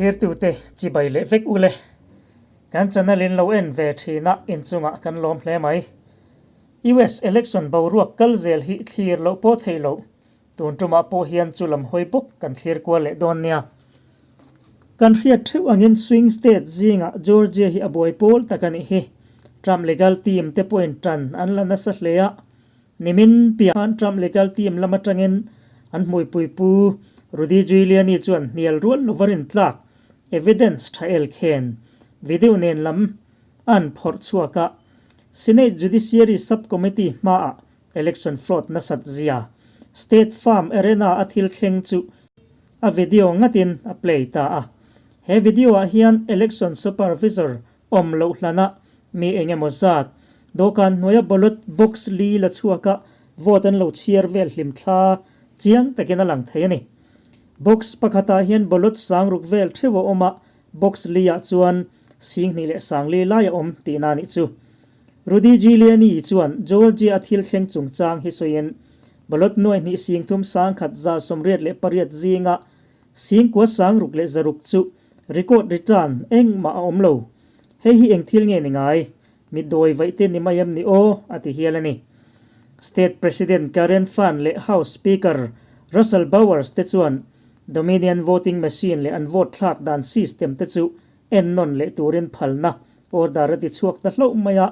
Thlirtute chibai leh vek ule. Kan channel in lo en ve thin a inchungah kan lawm hle mai. US election boruak kal zel hi thlir loh pawh theih loh. Tun tumah pawh hian chu lam hawi bawk kan thlir kual leh dawn nia. Kan hriat theuh angin swing state zingah Georgia hi a buai pawl tak a nih hi. Trump legal team te pawhin tan an la nasa hle a. Nimin piah khan Trump legal team lam atangin an hmuipui pu Rudy Giuliani chuan hnial rual lova rintlak evidence tha el khen video nen lam an phawrh chhuak a. Senate Judiciary Subcommittee hmaah Election fraud nasat zia State Farm Arena a thil thleng chu a video ngatin a play ta a. He video ah hian election supervisor awm loh hlanah mi eng emaw zat dawhkan hnuaia ballot box li la chhuaka vote an lo chhiar vel hlim thla chiang takin a lang thei a ni. Box pakhatah hian ballot sangruk vel theuh a awm a, box li ah chuan 20 leh 40 lai a awm tihna a nih chu. Rudy Giuliani chuan Georgia a thil thleng chungchang hi sawiin, Ballot nuai hnih 30 188 zinga 96,600 chu record return engmah a awm lo. Hei hi eng thil nge ni ngai? Mi dawi vaih te ni mai em ni aw? a ti hial a ni. State President Karen Fann leh House Speaker Russell Bowers te chuan Dominion voting machine leh an vote thlak dan system te chu ennawn leh turin phalna Order a ti chhuak ta hlauh mai a,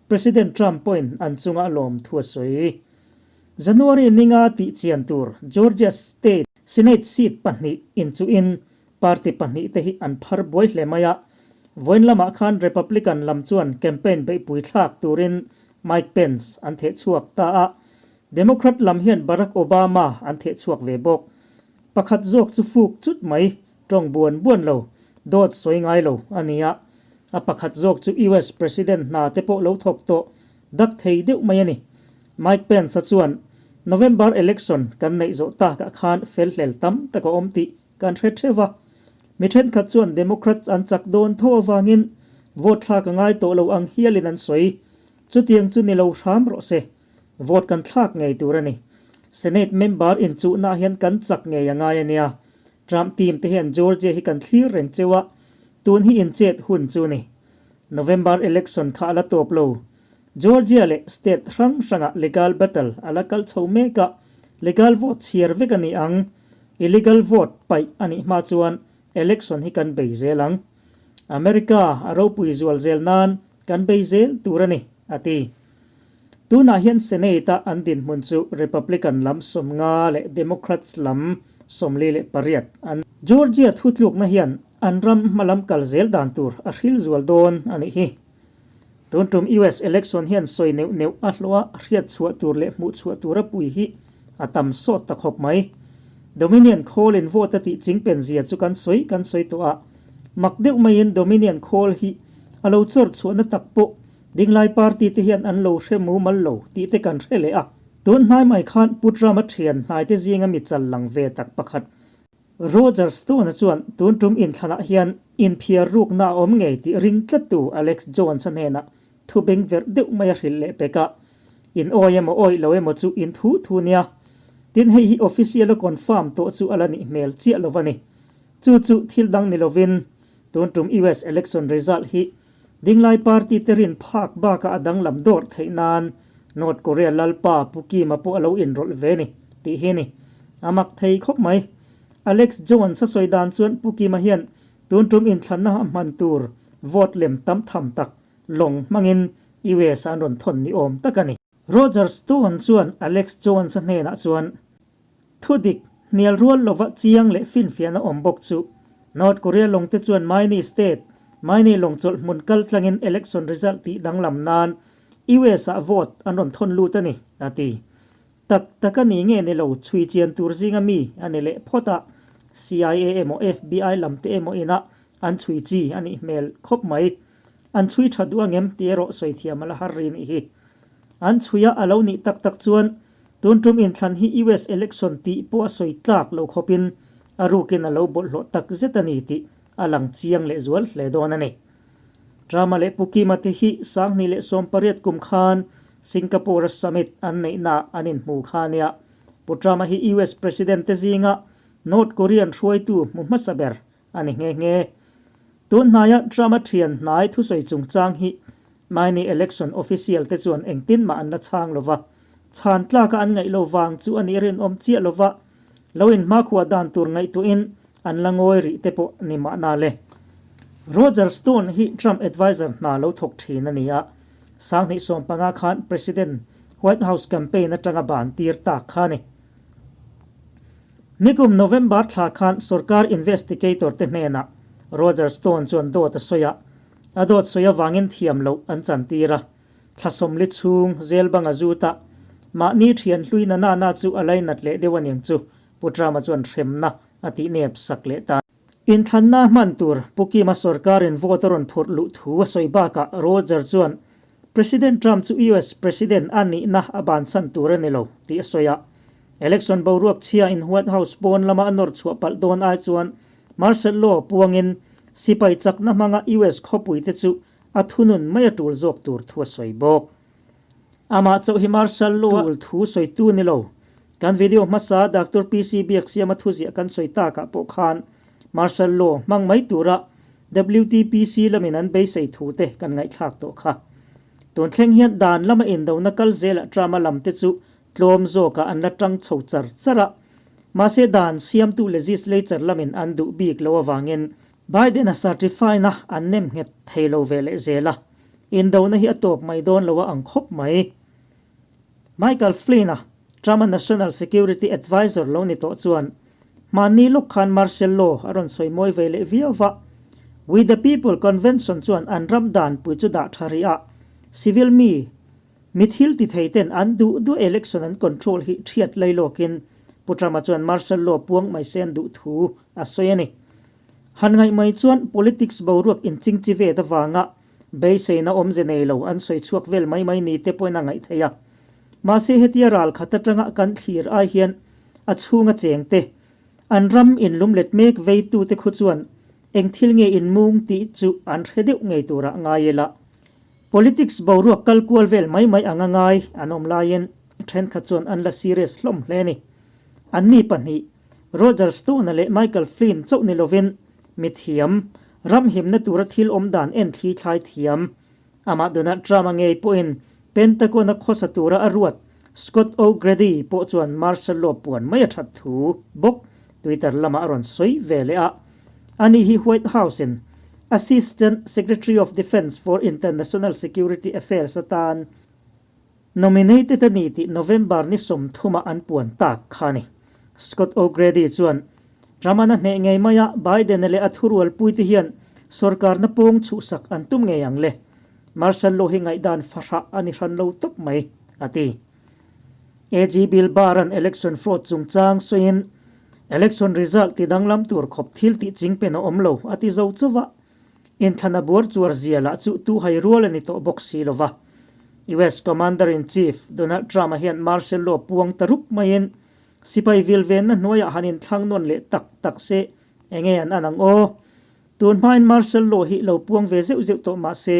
President Trump pawhin an chunga a lawm thu a sawi. January ninga tih chian tur Georgia State Senate seat pahnih inchuhin party pahnih te hi an phar buai hle mai a. Vawiin lamah khan Republican lam chuan campaign beihpui thlak turin Mike Pence an theh chhuak ta a, Democrat lam hian Barack Obama an theh chhuak ve bawk. Pakhat zawk chu fuk chut mai Tawng buan buan lo, dawt sawi ngai lo a ni a. A pakhat zawk chu US President hna te pawh lo thawk tawh dak thei deuh mai a ni. Mike Pence-a chuan November election kan neih zawh takah khan fel hlel tam tak a awm tih kan hre theuh va. Mi thenkhat chuan Democrats an chak dawn tho avangin vote thlak a ngai tawh lo ang hialin an sawi. Chutiang chu ni lo hram rawh se. Vote kan thlak ngei tur a ni. Senate member inchuhnaah hian kan chak ngei a ngai a nia. Trump team te hian Georgia hi kan thlir reng cheu a, tun hi inchet hun chu ni. November election kha a la tawp lo. Georgia leh state hrang hrangah legal battle a la kal chho mek a, legal vote chhiar vek a ni ang. Illegal vote paih a nih hma chuan election hi kan bei zel ang. America a ropui zual zel nan kan bei zel tur a ni, a ti. Tunah hian Senate-a an dinhmun chu Republican lam 50 leh Democrats lam 48 an. Georgia thutlukna hian an ram hmalam kal zel dan tur a hril zual dawn a nih hi. Tun tum US election hian sawi neuh neuh a hlawh a, hriat chhuah tur leh hmuh chhuah tur a pui hi a tam sawt ta khawp mai. Dominion khawl in vote a tih chingpen zia chu kan sawi kan sawi tawh a, mak deuh maiin Dominion khawl hi a lo chawr chhuahna tak pawh Dinglai party te hian an lo hre mumal lo tih te kan hre leh a. Tun hnai mai khan Pu Trump-a thian hnaite zinga mi chal lang ve tak pakhat Roger Stone-a chuan tun tum inthlanah hian inphiar rukna a awm ngei tih ring tlattu Alex Jones-a hnenah thu beng verh deuh mai a hrilh leh pek a. In awi emaw awih lo emaw chu in thu thu nia. Tin hei hi official-a confirm tawh chu a la nih hmel chiah lo a ni. Chu chu thil dang ni lovin tun tum US election result hi Dinglai party te rin phak bakah a danglam dawrh theih nan North Korea lalpa Pu Kim-a pawh a lo inrawlh ve ni tih hi a ni. A mak thei khawp mai. Alex Jones a sawi dan chuan Pu Kim-a hian tun tum inthlanna a hman tur vote lem tam tham tak lawng hmangin US a an rawn thawn ni awm tak a ni. Roger Stone chuan Alex Jones-a hnenah chuan Thudik, hnial rual lova chiang leh finfiahna awm bawk chu North Korea lawng te chuan Maini State, Maini lawng chawlh hmun kal tlangin election result tih danglam nan US ah vote an rawn thawn lut a ni, a ti. Tak tak a ni nge ni lo chhui chian tur zinga mi a ni leh phawt a, CIA emaw FBI lam te emaw inah an chhui chi a nih hmel khawp mai. An chhui tha duh angem tih erawh sawi thiam a la har ri nih hi. An chhui a a lo nih tak tak chuan Tun tum inthlan hi US election tih pawh a sawi tlak lo khawpin a rukin a lo bawlhhlawh tak zet a ni tih a lang chiang leh zual hle dawn a ni. Trump-a leh Pu Kim-a te hi 2018 kum khan Singapore-a summit an neihnaah an inhmu kha a nia. Pu Trump-a hi US President te zinga North Korean hruaitu hmu hmasa ber. a ni nghe nghe. Tun hnaia Trump-a thian hnai thusawi chungchang hi mahni election official te chuan engtin mah an la chhang lo va, chhan tlaka an ngaih lo vang chu a nih rinawm chiah lo va, lo inhmakhua dan tur ngaihtuahin an la ngawi rih te pawh ni mahna le. Roger Stone hi Trump adviser hna lo thawk thin a ni a, 2015 khan President White House campaign atanga ban tir tak kha a ni. Nikum November thla khan sorkar investigator te hnenah Roger Stone chuan dawt a sawi a, a dawt sawi avangin thiam loh an chantir a, thla sawmli chhung zel bang a zut a, mahni thian hlui na na na chu a lainat leh deuh aniang chu Pu Trump-a chuan hremna a tih nep sak leh ta. Inthlanna hman tur Pu Kim-a sorkarin vote a rawn phurh luh thu a sawi bakah Roger chuan President Trump chu US President a nihna a bansan tur a ni lo tih a sawi a. Election boruak chhiain White House pawn lama a nawr chhuah palh dawn ai chuan Martial Law puangin sipai chakna hmanga US khawpuite chu a thunun mai a tul zawk tur thu a sawi bawk. Amah chauh hi Martial Law a tul thu sawitu ni lo. Kan video hmasa Doctor PC Biaksiama thuziah kan sawi takah pawh khan Martial Law hmang mai tura WTPC lamin an beisei thu te kan ngaihthlak tawh kha. Tun thleng hian dan lama indona kal zelah Trump-a lam te chu tlawm zawkah an la tang chho char char a. Mahse dan siamtu legislature lamin an duh bik lo avangin Biden-a certify-na an nem nghet thei lo ve leh zel a. Indona hi a tawp mai dawn lo a ang khawp mai. Michael Flynn-a, Trump-a National Security Advisor lo ni tawh chuan, hmanni lawk khan martial law a rawn sawi mawi ve leh viau va. We the People Convention chuan an ram danpui chu dah tha rih a, civil mi, mi thil ti thei ten an duh duh election an control hi thiat lai lawkin Pu Trump-a chuan martial law puang mai se an duh thu a sawi a ni. Han ngaih mai chuan politics boruak inchingchi vet avanga Beiseina awmze nei lo an sawi chhuak vel mai mai ni te pawhin a ngaih theih a. Mahse hetia ral khat atanga kan thlir ai hian a chhunga cheng te, an ram inlumlet mek veitute khu chuan eng thil nge inmung tih chu an hre deuh ngei turah ngai ila. Politics boruak kal kual vel mai mai anga ngai an awm laiin thenkhat chuan an la serious hlawm hle a ni. Anni pahnih, Roger Stone-a leh Michael Flynn chauh ni lovin Mithiam, ram himna tura thil awm dan en thli thlai thiam. Amah Donald Trump-a ngei pawhin Pentagon-a khawsa tura a ruat Scott O'Grady pawh chuan martial law puan mai a that thu bawk Twitter lamah a rawn sawi ve leh a. Ani hi White House-in Assistant Secretary of Defense for International Security Affairs atan Nominated a ni tih November ni 30 ah an puan tak kha a ni. Scott O'Grady chuan, Trump-an a hneh ngei mai a, Biden-a leh a thurualpuite hian sorkarna pawng chhuhsak an tum ngei ang le. Martial law hi ngaihdan fahrah a ni hran lo tawp mai, a ti. AG Bill Barr-a'n election fraud chungchang sawiin, Election result ti danglam tur khawp thil tih chingpen a awm lo, a ti zo chauh a. Inthlan a buar chuar zia lah chu tu hai rual a ni tawh bawk si lo va. US Commander-in-Chief Donald Trump-a hian martial law puang ta rup maiin sipai vil venna hnuaiah han inthlang nawn leh tak tak se enge an an ang aw? Tun hmain martial law hi lo puang ve zeuh zeuh tawh mah se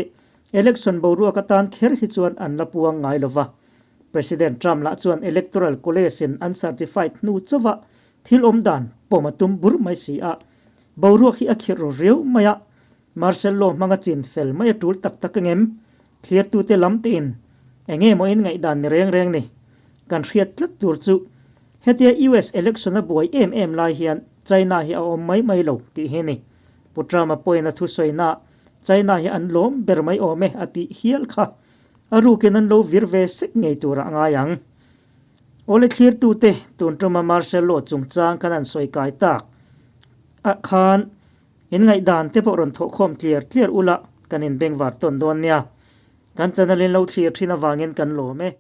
election boruak atan kher hi chuan an la puang ngai lo va. President Trump lah chuan electoral college-in an certified hnu chauhah thil awm dan pawm a tum bur mai si a. Boruak hi a khirh ru riau mai a, Martial Law hmanga chin fel mai a tul tak tak engem? Thliartute lam tein enge maw in ngaihdan ni reng reng ni? Kan hriat tlat tur chu hetia US election a buai em em lai hian China hi a awm mai mai lo tih hi ni. Pu Trump-a pawhin a thusawi na China hi an lawm ber mai awm e a tih hial kha a rukin an lo vir ve sek ngei turah ngai ang. Awle thlirtute tun tuma Martial Law chungchang khan an sawi kai tak ah khan in ngaihdan te pawh rawn thawhkhawm tliar tliar ula kan inbengvar tawn dawn nia. Kan channel in lo thlir thin avangin kan lawm e.